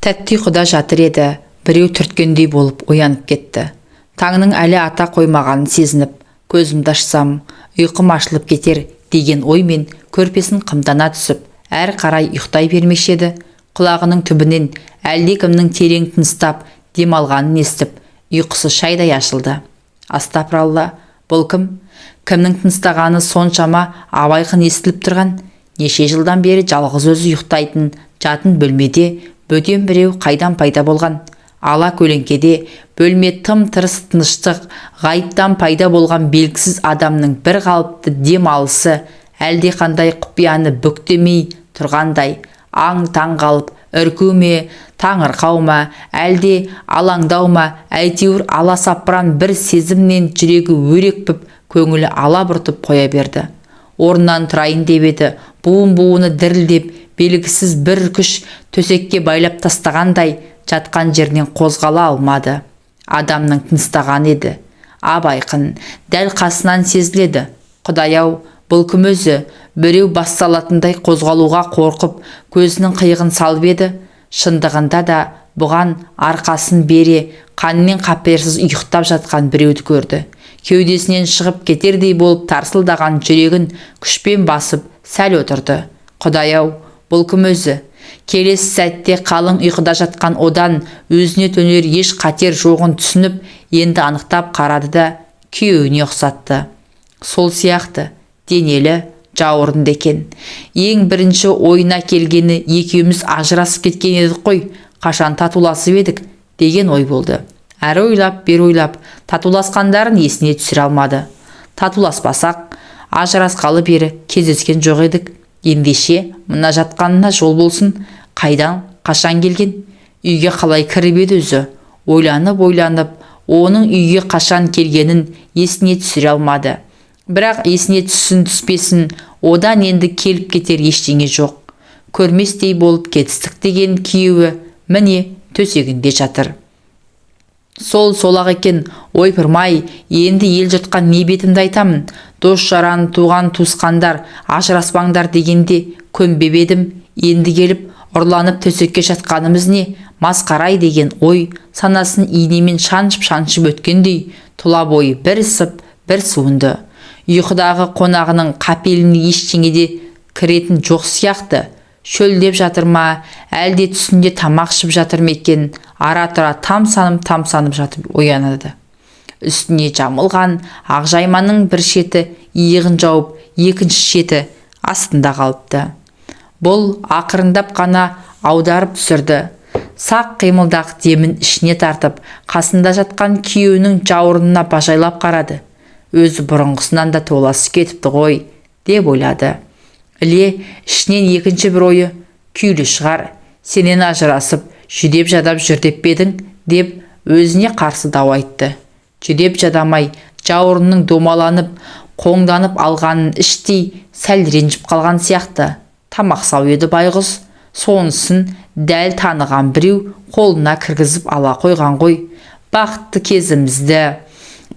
Тәтті ұйқыда жатыр еді, біреу түрткендей болып оянып кетті. Таңның әлі ата қоймағанын сезініп, көзімді ашсам, ұйқым ашылып кетер деген оймен көрпесін қымтана түсіп, әрі қарай ұйықтай бермекші еді. Құлағының түбінен әлдекімнің терең тыныстап дем алғанын естіп, ұйқысы шайдай ашылды. Астапыралла, бұл кім? Кімнің тыныстағаны соншама абайқын естіліп тұрған? Неше жылдан бері жалғыз өзі ұйықтайтын жатын бөлмеде бөтен біреу қайдан пайда болған? Ала көлеңкеде бөлме тым-тырыс тыныштық, ғайыптан пайда болған белгісіз адамның бір қалыпты дем алысы әлдеқандай құпияны бүктемей тұрғандай, аң-таң қалып, үрку ме, таңырқау ма, әлде алаңдау ма, әйтеуір аласапыран бір сезімнен жүрегі өрекпіп, көңілі алабұртып қоя берді. Орнынан тұрайын деп еді, буын-буыны дірілдеп, белгісіз бір күш төсекке байлап тастағандай жатқан жерінен қозғала алмады. Адамның тыныстағаны еді. Ап-айқын, дәл қасынан сезіледі. Құдай-ау, бұл кім өзі? Біреу бас салатындай қозғалуға қорқып, көзінің қиығын салып еді. Шындығында да бұған арқасын бере, қаннен қаперсіз ұйықтап жатқан біреуді көрді. Кеудесінен шығып кетердей болып тарсылдаған жүрегін күшпен басып, сәл отырды. Құдай-ау, бұл кім өзі? Келесі сәтте қалың ұйқыда жатқан одан өзіне төнер еш қатер жоғын түсініп, енді анықтап қарады да күйеуіне ұқсатты. Сол сияқты денелі, жауырынды екен. Ең бірінші ойына келгені екеуміз ажырасып кеткен едік қой, қашан татуласып едік деген ой болды. Әрі ойлап, бері ойлап, татуласқандарын есіне түсіре алмады. Татуласпасақ, ажырасқалы бері кездескен жоқ едік. Ендеше, мына жатқанына жол болсын, қайдан, қашан келген? Үйге қалай кіріп еді өзі? Ойланып-ойланып, оның үйге қашан келгенін есіне түсіре алмады. Бірақ есіне түссін түспесін, одан енді келіп кетер ештеңе жоқ. Көрместей болып кетістік деген күйеуі міне төсегінде жатыр. Сол солақ екен, ойпырмай, енді ел жұртқа не бетімді айтамын? Дос-жаран, туған-туысқандар ажыраспаңдар дегенде көнбеп едім, енді келіп ұрланып төсекке жатқанымыз не, масқарай деген ой санасын инемен шаншып-шаншып өткендей тұла бойы бір ысып, бір суынды. Ұйқыдағы қонағының қапеліне ештеңе де кіретін жоқ сияқты. Шөлдеп жатыр ма, әлде түсінде тамақ ішіп жатыр ма екен, ара-тұра тамсанып-тамсанып жатып оянады. Үстіне жамылған ақ жайманың бір шеті иығын жауып, екінші шеті астында қалыпты. Бұл ақырындап қана аударып түсірді. Сақ қимылдақ демін ішіне тартып, қасында жатқан күйеуінің жауырынына бажайлап қарады. Өзі бұрынғысынан да толасы кетіпті ғой, деп ойлады. Іле ішінен екінші бір ойы, күйлі шығар, сенен ажырасып, жүдеп-жадап жүр деп пе едің, деп өзіне қарсы дау айтты. Жүдеп-жадамай, жауырынның домаланып, қоңданып алғанын іштей сәл ренжіп қалған сияқты. Тамақсау еді байғұс, сонысын дәл таныған біреу қолына кіргізіп ала қойған ғой. Бақытты кезімізді,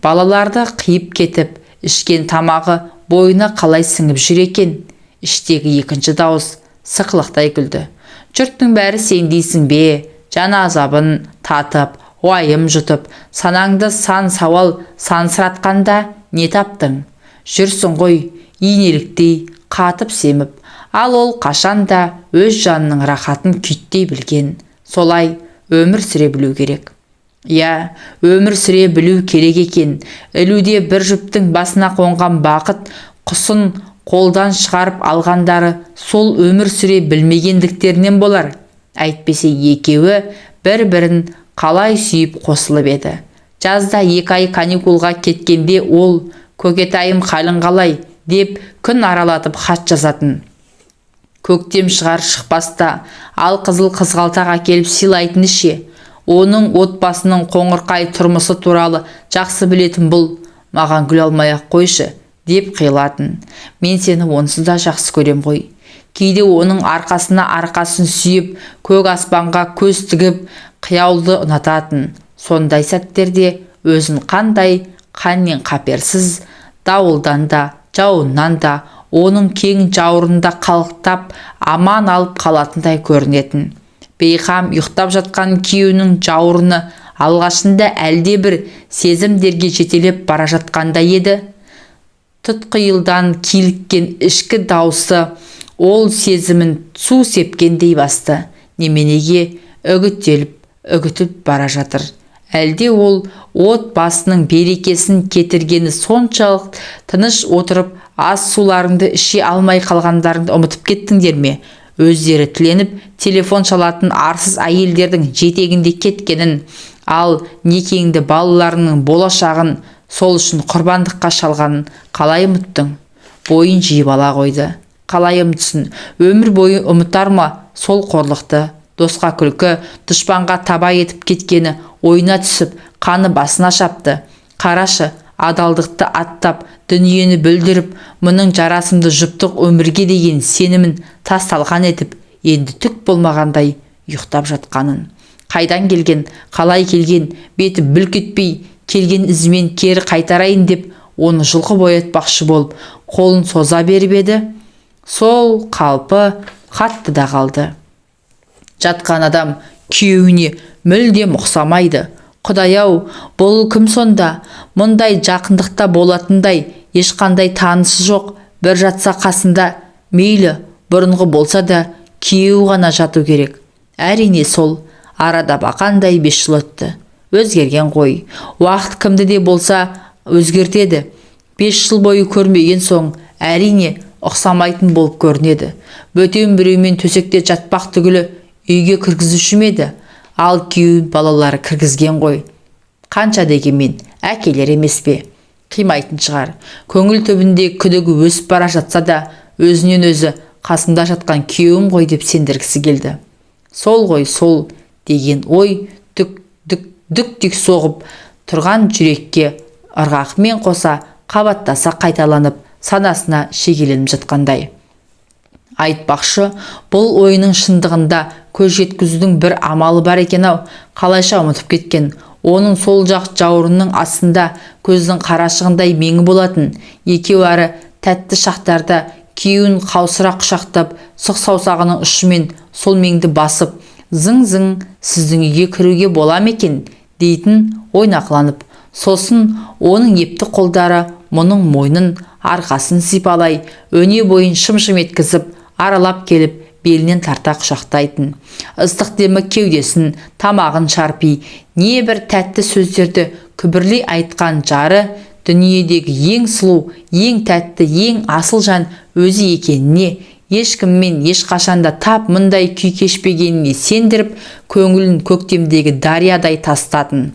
балаларды қиып кетіп, ішкен тамағы бойына қалай сіңіп жүр екен? Іштегі екінші дауыс сықылықтай күлді. Жұрттың бәрі сен дейсің бе, жан азабын татып, уайым жұтып, санаңды сан сауал сансыратқанда не таптың? Жүрсің ғой, инеліктей қатып семіп, ал ол қашан да өз жанының рахатын күйттей білген. Солай өмір сүре білу керек. Иә, өмір сүре білу керек екен. Ілуде бір жұптың басына қонған бақыт құсын қолдан шығарып алғандары сол өмір сүре білмегендіктерінен болар. Әйтпесе екеуі бір-бірін қалай сүйіп қосылып еді. Жазда 2 ай каникулға кеткенде ол көкетайым қалың қалай деп күн аралатып хат жазатын. Көктем шығар шықпаста ал қызыл қызғалдақ әкеліп сыйлайтын ше. Оның отбасының қоңырқай тұрмысы туралы жақсы білетін бұл, маған гүл алмай-ақ қойшы деп қиылатын. Мен сені онсыз да жақсы көрем ғой. Кейде оның арқасына арқасын сүйеп, көк аспанға көз тігіп, қиялды ұнататын. Сондай сәттерде өзін қандай қаннен қаперсіз, дауылдан да, жауыннан да, оның кең жауырында қалықтап, аман алып қалатындай көрінетін. Бейқам ұйықтап жатқан күйеуінің жауырыны алғашында әлде бір сезімдерге жетелеп бара жатқандай еді. Тұтқиылдан киліккен ішкі даусы ол сезімін су сепкендей басты. Неменеге үгіттеліп, үгітіп бара жатыр? Әлде ол от басының берекесін кетіргені соншалық, тыныш отырып ас суларыңды іше алмай қалғандарыңды ұмытып кеттіңдер ме? Өздері тіленіп телефон шалатын арсыз әйелдердің жетегінде кеткенін, ал некеңді, балаларыңның болашағын сол үшін құрбандыққа шалғанын қалай ұмыттың? Бойын жиып ала қойды. Қалай ұмытсын? Өмір бойы ұмытар ма сол қорлықты? Досқа күлкі, дұшпанға таба етіп кеткені ойына түсіп, қаны басына шапты. Қарашы, адалдықты аттап, дүниені бүлдіріп, мұның жарасымды жұптық өмірге деген сенімін тас талқан етіп, енді түк болмағандай ұйықтап жатқанын. Қайдан келген, қалай келген, беті бүлк етпей келген ізімен кері қайтарайын деп, оны жұлқып оятпақшы болып, қолын соза беріп еді, сол қалпы қатты да қалды. Жатқан адам күйеуіне мүлдем ұқсамайды. Құдай-ау, бұл кім сонда? Мұндай жақындықта болатындай ешқандай танысы жоқ. Бір жатса қасында, мейлі бұрынғы болса да, күйеуі ғана жату керек. Әрине, сол. Арада бақандай 5 жыл өтті. Өзгерген ғой. Уақыт кімді де болса өзгертеді. 5 жыл бойы көрмеген соң, әрине, ұқсамайтын болып көрінеді. Бөтен біреумен төсекте жатпақ түгілі үйге кіргізуші ме еді? Ал күйеуін балалары кіргізген ғой. Қанша дегенмен әкелер емес пе? Қимайтын шығар. Көңіл түбінде күдігі өсіп бара жатса да, өзінен өзі қасында жатқан күйеуім ғой деп сендіргісі келді. Сол ғой, сол деген ой дүк дүк дүк дүк соғып тұрған жүрекке ырғақмен қоса қабаттаса қайталанып, санасына шегеленіп жатқандай. Айтпақшы, бұл ойының шындығында көз жеткізудің бір амалы бар екен-ау, қалайша ұмытып кеткен. Оның сол жақ жауырынның астында көздің қарашығындай меңі болатын. Екеуі ары тәтті шақтарда күйеуін қаусыра құшақтап, сұқ саусағының ұшымен сол меңді басып, зың-зың сіздің үйге кіруге бола ма екен дейтін ойнақыланып. Сосын оның епті қолдары мұның мойнын, арқасын сипалай, өне бойын шым-шым еткізіп, аралап келіп, белінен тарта құшақтайтын. Ыстық демі кеудесін, тамағын шарпи, не бір тәтті сөздерді күбірлей айтқан жары дүниедегі ең сұлу, ең тәтті, ең асыл жан өзі екеніне, ешкіммен ешқашанда тап мұндай күй кешпегеніне сендіріп, көңілін көктемдегі дариядай тастатын.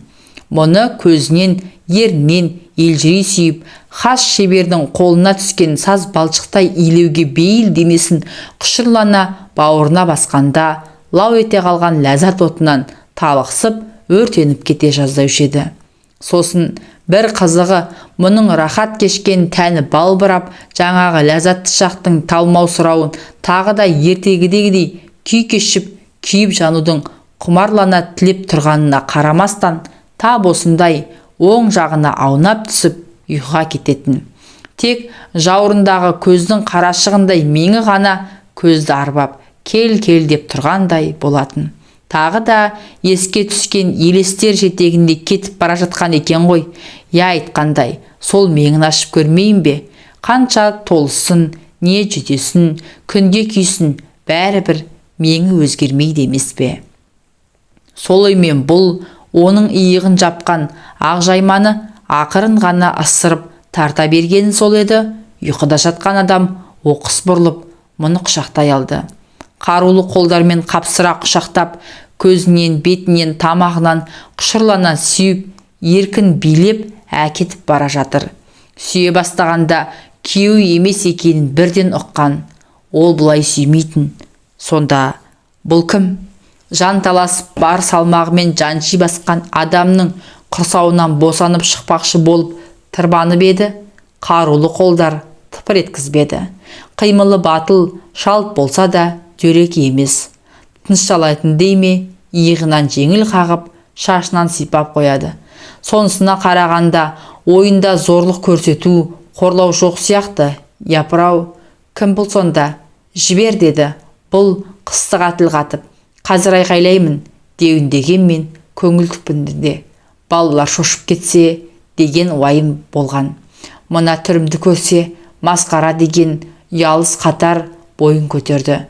Мұны көзінен, ернінен елжірей сүйіп, хас шебердің қолына түскен саз балшықтай илеуге бейіл денесін құшырлана бауырына басқанда, лау ете қалған ләззат отынан талықсып, өртеніп кете жаздаушы еді. Сосын бір қызығы, мұның рахат кешкен тәні балбырап, жаңағы ләззатты шақтың талмау сұрауын тағы да ертегідегідей күй кешіп, күйіп жанудың құмарлана тілеп тұрғанына қарамастан, тап осындай оң жағына аунап түсіп, ұйқыға кететін. Тек жауырындағы көздің қарашығындай меңі ғана көзді арбап, кел-кел деп тұрғандай болатын. Тағы да еске түскен елестер жетегінде кетіп бара жатқан екен ғой. Я айтқандай, сол меңін ашып көрмейін бе? Қанша толыссын, не жүдесін, күнге күйсін, бәрібір меңі өзгермейді емес пе? Сол оймен бұл оның иығын жапқан ақ жайманы ақырын ғана ысырып тарта бергені сол еді, ұйқыда жатқан адам оқыс бұрылып, мұны құшақтай алды. Қарулы қолдармен қапсыра құшақтап, көзінен, бетінен, тамағынан құшырлана сүйіп, еркін билеп әкетіп бара жатыр. Сүйе бастағанда күйеуі емес екенін бірден ұққан. Ол бұлай сүймейтін. Сонда бұл кім? Жан таласып бар салмағымен жанши басқан адамның құрсауынан босанып шықпақшы болып тырбанып еді, қарулы қолдар тыпыр еткізбеді. Қимылы батыл, шалт болса да дөрекі емес. Тынышталайтын дей ме, иығынан жеңіл қағып, шашынан сипап қояды. Сонысына қарағанда ойында зорлық көрсету, қорлау жоқ сияқты. Япырау, кім бұл сонда? Жібер деді. Бұл қыстыға тіл қатып. Қазір айқайлаймын деуін дегенмен, көңіл түкпірінде балалар шошып кетсе деген уайым болған. Мына түрімді көрсе, масқара деген ұялыс қатар бойын көтерді.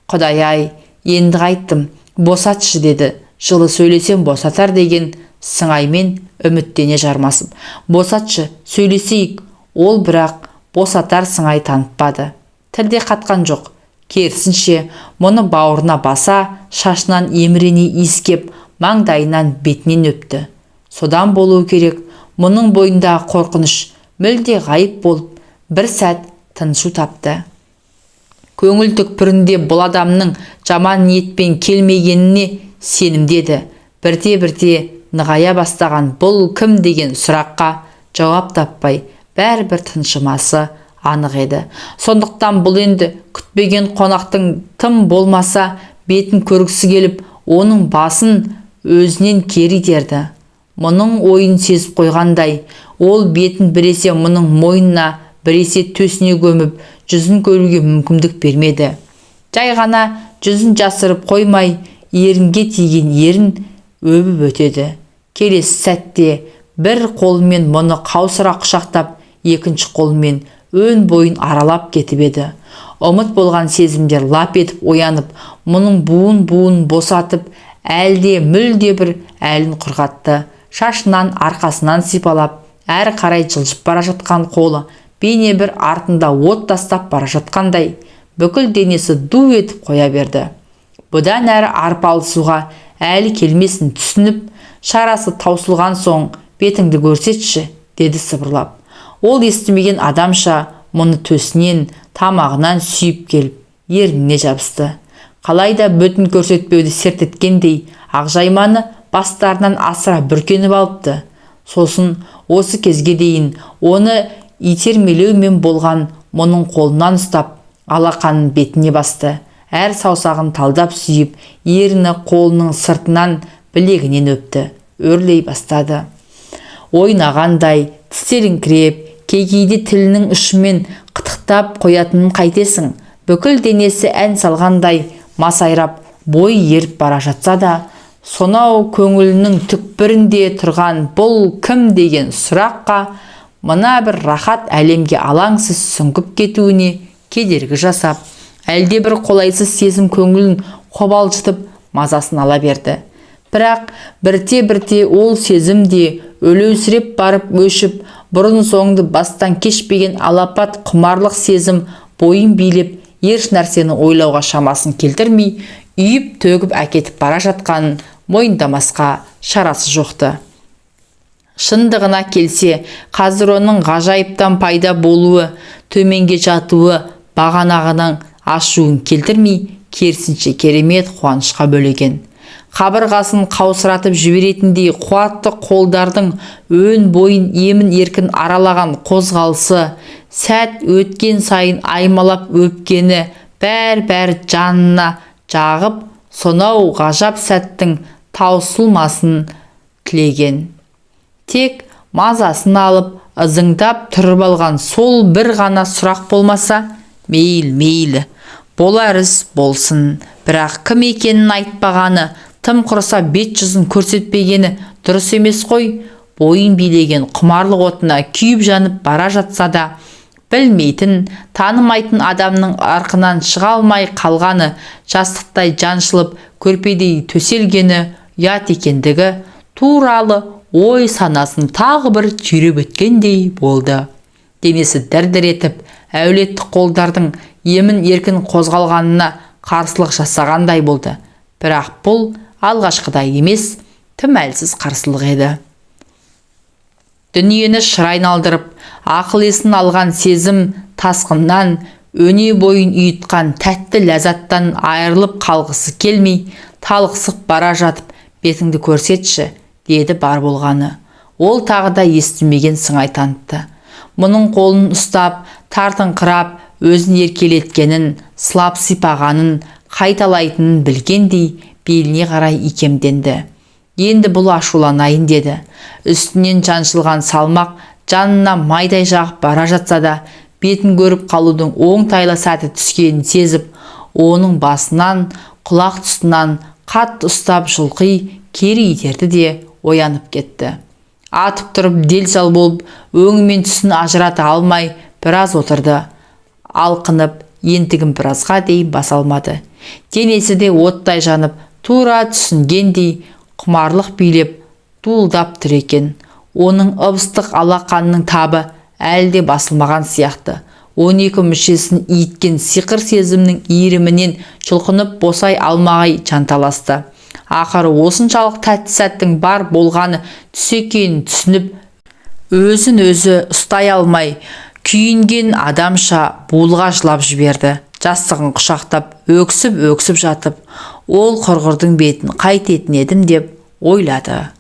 Құдай-ай, енді қайттым, босатшы, деді. Жылы сөйлесем босатар деген сыңаймен үміттене жармасып. Босатшы, сөйлесейік. Ол бірақ босатар сыңай танытпады. Тілде қатқан жоқ. Керісінше, мұны бауырына баса, шашынан емірене иіскеп, маңдайынан, бетінен өпті. Содан болуы керек, мұның бойындағы қорқыныш мүлде ғайып болып, бір сәт тыншу тапты. Көңіл түкпірінде бұл адамның жаман ниетпен келмегеніне сенімді еді. Бірте-бірте нығая бастаған бұл кім деген сұраққа жауап таппай, бәрібір тыншымасы анық еді. Сондықтан бұл енді күтпеген қонақтың тым болмаса бетін көргісі келіп, оның басын өзінен кері итерді. Мұның ойын сезіп қойғандай, ол бетін біресе мұның мойнына, біресе төсіне көміп, жүзін көруге мүмкіндік бермеді. Жай ғана жүзін жасырып қоймай, ерінге тиген ерін өбіп өтеді. Келесі сәтте бір қолымен мұны қаусыра құшақтап, екінші қолымен өн бойын аралап кетіп еді. Ұмыт болған сезімдер лап етіп оянып, мұның буын-буын босатып, әлде мүлде бір әлін құрғатты. Шашынан, арқасынан сипалап, әрі қарай жылжып бара жатқан қолы бейне бір артында от тастап бара жатқандай, бүкіл денесі ду етіп қоя берді. Бұдан әрі арпалысуға әлі келмесін түсініп, шарасы таусылған соң, бетіңді көрсетші, деді сыбырлап. Ол естімеген адамша мұны төсінен, тамағынан сүйіп келіп, ерніне жабысты. Қалайда бөтен көрсетпеуді серт еткендей, ақжайманы бастарынан асыра бүркеніп алыпты. Сосын осы кезге дейін оны итермелеумен болған мұның қолынан ұстап, алақанын бетіне басты. Әр саусағын талдап сүйіп, еріні қолының сыртынан, білегінен өпті. Өрлей бастады. Ойнағандай тістеліңкіреп, кей-кейде тілінің ұшымен қытықтап қоятынын қайтесің. Бүкіл денесі ән салғандай масайрап, бойы еріп бара жатса да, сонау көңілінің түкпірінде тұрған бұл кім деген сұраққа, мына бір рахат әлемге алаңсыз сүңгіп кетуіне кедергі жасап, әлде бір қолайсыз сезім көңілін қобалжытып, мазасын ала берді. Бірақ бірте-бірте ол сезім де өлеусіреп барып өшіп, бұрын соңды бастан кешпеген алапат құмарлық сезім бойын билеп, еш нәрсені ойлауға шамасын келтірмей, үйіп төгіп әкетіп бара жатқанын мойындамасқа шарасы жоқты. Шындығына келсе, қазір оның ғажайыптан пайда болуы, төменге жатуы бағанағының ашуын келтірмей, керісінше керемет қуанышқа бөлеген. Қабырғасын қаусыратып жіберетіндей қуатты қолдардың өн бойын емін еркін аралаған қозғалысы, сәт өткен сайын аймалап өпкені бәр-бәрі жанына жағып, сонау ғажап сәттің таусылмасын тілеген. Тек мазасын алып, ызыңдап тұрып алған сол бір ғана сұрақ болмаса, мейлі, мейлі, болар іс болсын, бірақ кім екенін айтпағаны, тым құрыса бет жүзін көрсетпегені дұрыс емес қой. Бойын билеген құмарлық отына күйіп жанып бара жатса да, білмейтін, танымайтын адамның арқынан шыға алмай қалғаны, жастықтай жаншылып, көрпедей төселгені ұят екендігі туралы ой санасын тағы бір түйреп өткендей болды. Денесі дір-дір етіп, әулетті қолдардың емін еркін қозғалғанына қарсылық жасағандай болды. Бірақ бұл алғашқыдай емес, тым әлсіз қарсылық еді. Дүниені шыр айналдырып, ақыл есін алған сезім тасқыннан, өне бойын ұйытқан тәтті ләззаттан айырылып қалғысы келмей, талықсып бара жатып, бетіңді көрсетші, деді бар болғаны. Ол тағы да естімеген сыңай танытты. Мұның қолын ұстап, тартыңқырап, өзін еркелеткенін, сылап сипағанын қайталайтынын білгендей, беліне қарай икемденді. Енді бұл ашуланайын деді. Үстінен жаншылған салмақ жанына майдай жағып бара жатса да, бетін көріп қалудың оңтайлы сәті түскенін сезіп, оның басынан, құлақ тұсынан Қатты ұстап жұлқи кері итерді де, оянып кетті. Атып тұрып, дел-сал болып, өңі мен түсін ажырата алмай біраз отырды. Алқынып, ентігін біразға дейін баса алмады. Денесі де оттай жанып, тура түсінгендей құмарлық билеп, дуылдап тұр екен. Оның ып-ыстық алақанының табы әлі де басылмаған сияқты. 12 мүшесін иіткен сиқыр сезімнің иірімінен жұлқынып босай алмай жанталасты. Ақыры осыншалық тәтті сәттің бар болғаны түс екенін түсініп, өзін өзі ұстай алмай, күйінген адамша булыға жылап жіберді. Жастығын құшақтап, өксіп-өксіп жатып, ол құрғырдың бетін қайтетін едім деп ойлады.